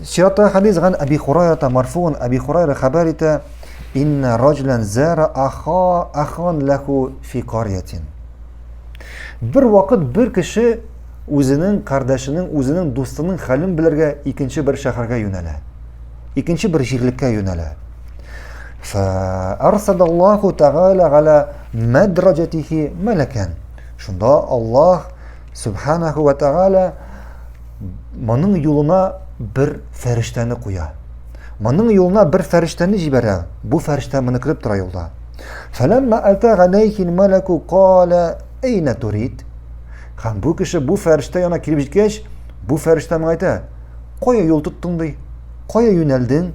Чиратта хәдис ган Әби Хурайрата марфуган Әби Хурайра хәбәр итә, инна раҗулан зара аха ахан лаху фи карьятин. Бер вакыт бер кеше үзенең кардәшенең, үзенең дустының хәлен белергә икенче бер шәһәргә юнәлә. Икенче бер җирлеккә юнәлә. Фа арсалаллаху тәгалә галя мәдраҗатихи мәләкән. Шунда Аллаһ Субханаху ва Тәгалә моның юлына бер фәрештәне куя. Моның юлына бер фәрештәне җибәрә. Бу фәрештә моны күреп тора юлда. Фәләммә ата галәйхил мәләку кала әйнә турид? Һәм бу кеше бу фәрештә янына килеп җиткәч, бу фәрештә моңа әйтә: "Кая юл тоттың ди? Кая юнәлдең?"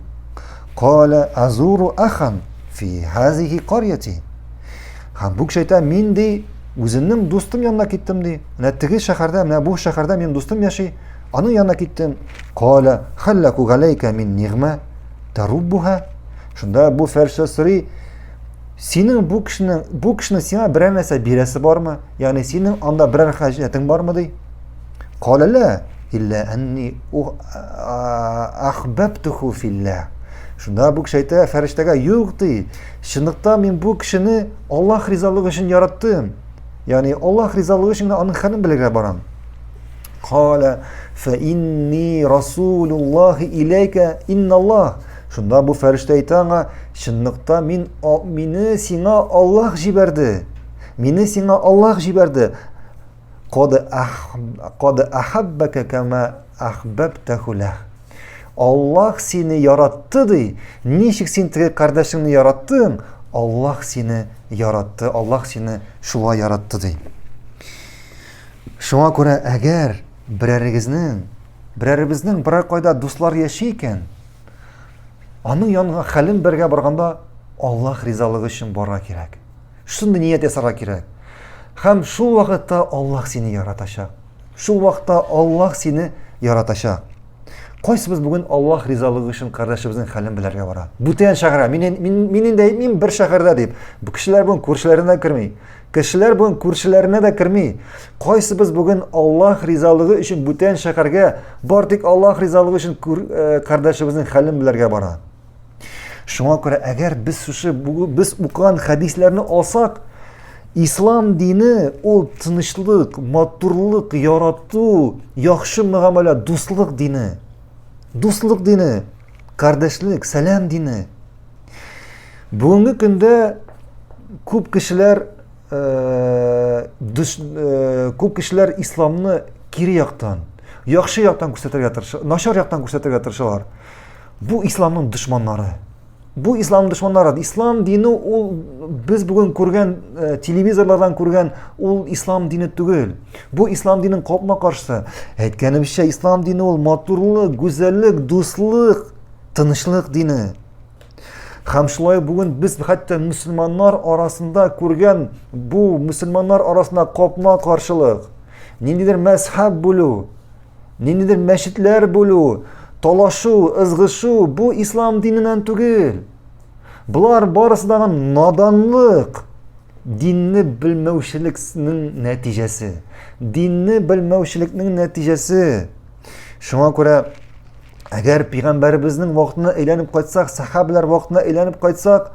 Кала азуру ахан фи хазихи карьяти. Һәм бу кеше әйтә, мин ди, үземнең дустым янына киттем ди. Менә теге шәһәрдә, менә бу шәһәрдә минем дустым яши, аның янына киттем. Кала халлаку галәйкә мин нигъмә таруббуха. Шунда бу фәрештә сорый, синең бу кешенең, бу кешенең сиңа берәр нәрсә бирәсе бармы? Ягъни синең анда берәр хаҗәтең бармы ди? Кала ла илля анни ахбабтуху филла. Шунда бу кеше әйтә фәрештәгә, юк ди, чынлыкта мин бу кешене Аллаһ ризалыгы өчен яраттым. Ягъни Аллаһ ризалыгы өчен аның хәлен белергә барам. Кала фа инни расулуллахи иләйкә инналлаһ. Шунда бу фәрештә әйтә аңа, чынлыкта мин мине сиңа Аллаһ җибәрде. Мине сиңа Аллаһ җибәрде. Кад ахаббака кама ахбабтаху лах. Аллаһ сине яратты ди. Ничек син теге кардәшеңне яраттың? Аллаһ сине яратты. Аллаһ сине шулай яратты ди. Шуңа күрә әгәр берәрегезнең, берәребезнең берәр кайда дуслар яши икән, аның янына хәлен бергә барганда Аллаһ ризалыгы өчен барырга кирәк. Шундый ният ясарга кирәк. Һәм шул вакытта Аллаһ сине яратачак. Шул вакытта Аллаһ сине яратачак. Кайсыбыз бүген Аллаһ ризалыгы өчен кардәшебезнең хәлен белергә бара? Бүтән шәһәргә. Мин мин мин инде әйтмим бер шәһәрдә дип. Бу кешеләр бүген күршеләренә керми. Кешеләр бүген күршеләренә дә керми. Кайсыбыз бүген Аллаһ ризалыгы өчен бүтән шәһәргә бар тик Аллаһ ризалыгы өчен э, кардәшебезнең хәлен белергә бара? Шуңа күрә әгәр без шушы без укыган хәдисләрне алсак, ислам дине ул тынычлык, матурлык, ярату, яхшы мөгамәлә, дуслык дине. Дуслык дине, кардәшлек, сәлам дине. Бүгенге көндә күп кешеләр э, э, күп кешеләр исламны кире яктан, яхшы яктан күрсәтергә тырыша, начар яктан күрсәтергә тырышалар. Бу исламның дошманнары. Бу ислам дошманнары. Ислам дине ул без бүген күргән э, телевизорлардан күргән ул ислам дине түгел. Бу ислам диненең капма-каршысы. Әйткәнемчә, ислам дине ул матурлык, гүзәллек, дуслык, тынычлык дине. Һәм шулай бүген без хәтта мөселманнар арасында күргән бу мөселманнар арасында капма-каршылык, ниндидер мәзһәб бүлү, Ниндидер мәчетләр бүлү, талашу, ызгышу бу ислам диненнән түгел. Болар барысы да наданлык, динне белмәүчелекнең нәтиҗәсе. Динне белмәүчелекнең нәтиҗәсе. Шуңа күрә әгәр пәйгамбәребезнең вакытына әйләнеп кайтсак, сахабалар вакытына әйләнеп кайтсак,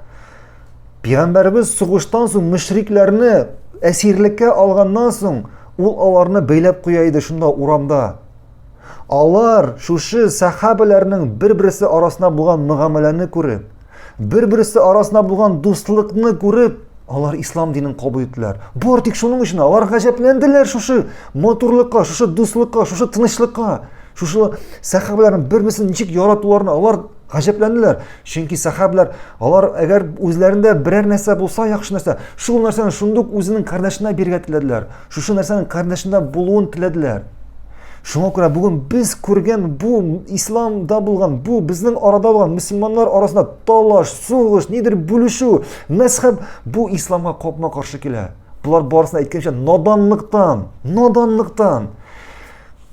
Пәйгамбәребез сугыштан соң мөшрикләрне әсирлеккә алганнан соң, ул аларны бәйләп куя иде шунда урамда. Алар шушы сахабаларның бер-берсе арасында булган мөгамәләне күреп, бер-берсе арасында булган дуслыкны күреп, алар ислам динен кабул иттеләр. Бар тик шуның өчен алар гаҗәпләнделәр шушы матурлыкка, шушы дуслыкка, шушы тынычлыкка, шушы сахабаларның бер-берсен ничек яратуларына алар Гаҗәпләнделәр. Чөнки сәхаблар, алар әгәр үзләрендә берәр нәрсә булса, яхшы нәрсә, шул нәрсәне шундук үзенең кардәшенә бирергә теләделәр. Шушы нәрсәнең кардәшендә булуын теләделәр. Шуңа күрә бүген без күргән бу исламда булган, бу безнең арада булган мөселманнар арасында талаш, сугыш, нидер бүлешү, мәзһәб бу исламга капма-каршы килә. Болар барысын әйткәнчә наданлыктан, наданлыктан,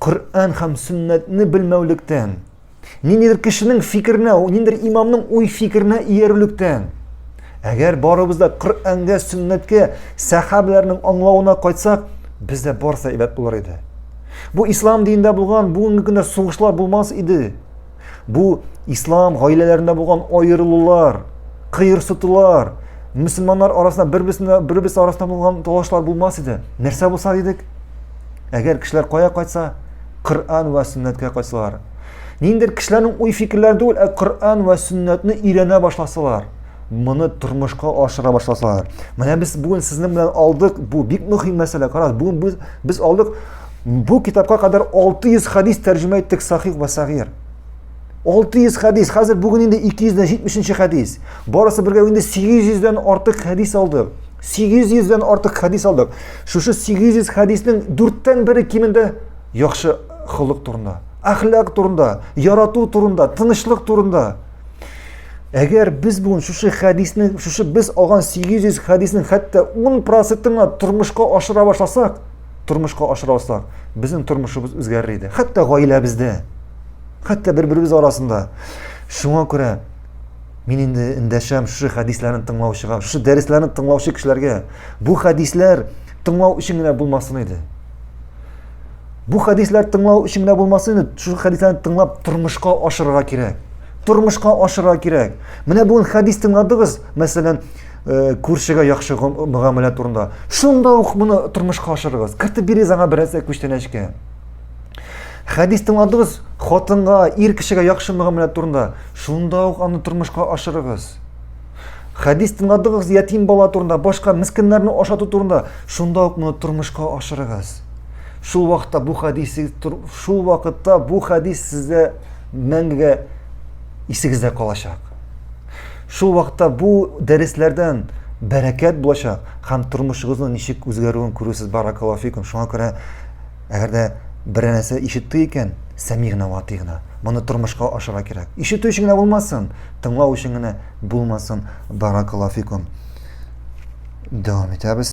Коръән һәм сөннәтне белмәүлектән, Ниндидер кешенең фикеренә, ниндидер имамның уй фикеренә иярүлектән. Әгәр барыбыз да Коръәнгә, сөннәткә, сәхабәләрнең аңлавына кайтсак, бездә барысы әйбәт булыр иде. Бу ислам динендә булган бүгенге көндә сугышлар булмас иде. Бу ислам гаиләләрендә булган аерылулар, кыерсытулар, мөселманнар арасында бер-берсенә бер-берсе арасында булган талашлар булмас иде. Нәрсә булса дидек? Әгәр кешеләр кая кайтса, Коръән вә сөннәткә кайтсалар. Ниндидер кешеләрнең уй-фикерләре түгел, ә Коръән вә сөннәтне өйрәнә башласалар, моны тормышка ашыра башласалар. Менә без бүген сезнең белән алдык, бу бик мөһим мәсьәлә. Карагыз, бүген без, без алдык бу китапка кадәр 600 хадис тәрҗемә иттек сахих вә сагир. 600 хадис, хәзер бүген инде 270 хадис. Барысы бергә инде 800 дән артык хадис алдык. 800 дән артык хадис алдык. Шушы 800 хадиснең дүрттән бере кимендә яхшы холык турында, әхлак турында, ярату турында, тынычлык турында. Әгәр без бүген шушы хадисне, шушы без алган 800 хадиснең хәтта 10 процентын гына тормышка ашыра башласак, тормышка ашыра башласак, безнең тормышыбыз үзгәрер иде. Хәтта гаиләбездә, хәтта бер-беребез арасында. Шуңа күрә мин инде эндәшәм шушы хәдисләрне тыңлаучыга, шушы дәресләрне тыңлаучы кешеләргә. Бу хәдисләр тыңлау өчен генә булмасын иде. Бу хәдисләр тыңлау өчен генә булмасын иде, шушы хәдисләрне тыңлап тормышка ашырырга кирәк. Тормышка ашырырга кирәк. Менә бүген хәдис тыңладыгыз, мәсәлән, э, күршегә яхшы мөгамәлә турында. Шунда ук моны тормышка ашырыгыз. Кертеп бирегез аңа берәрсе күчтәнәчкә. Хәдис тыңладыгыз, хатынга, ир кешегә яхшы мөгамәлә турында. Шунда ук аны тормышка ашырыгыз. Хәдис тыңладыгыз ятим бала турында, башка мескеннәрне ашату турында. Шунда ук моны тормышка ашырыгыз. Шул вакытта бу хәдис шул вакытта бу хәдис сездә мәңгегә исегездә калачак. Шул вакытта бу дәресләрдән бәрәкәт булачак һәм тормышыгызның ничек үзгәрүен күрерсез баракаллаһу фикум. Шуңа күрә әгәр дә берәр нәрсә ишетте икән, сәмигъна ва атигъна. Моны тормышка ашырга кирәк. Ишетү өчен генә булмасын, тыңлау өчен генә булмасын. Баракаллаһу фикум. Дәвам итәбез.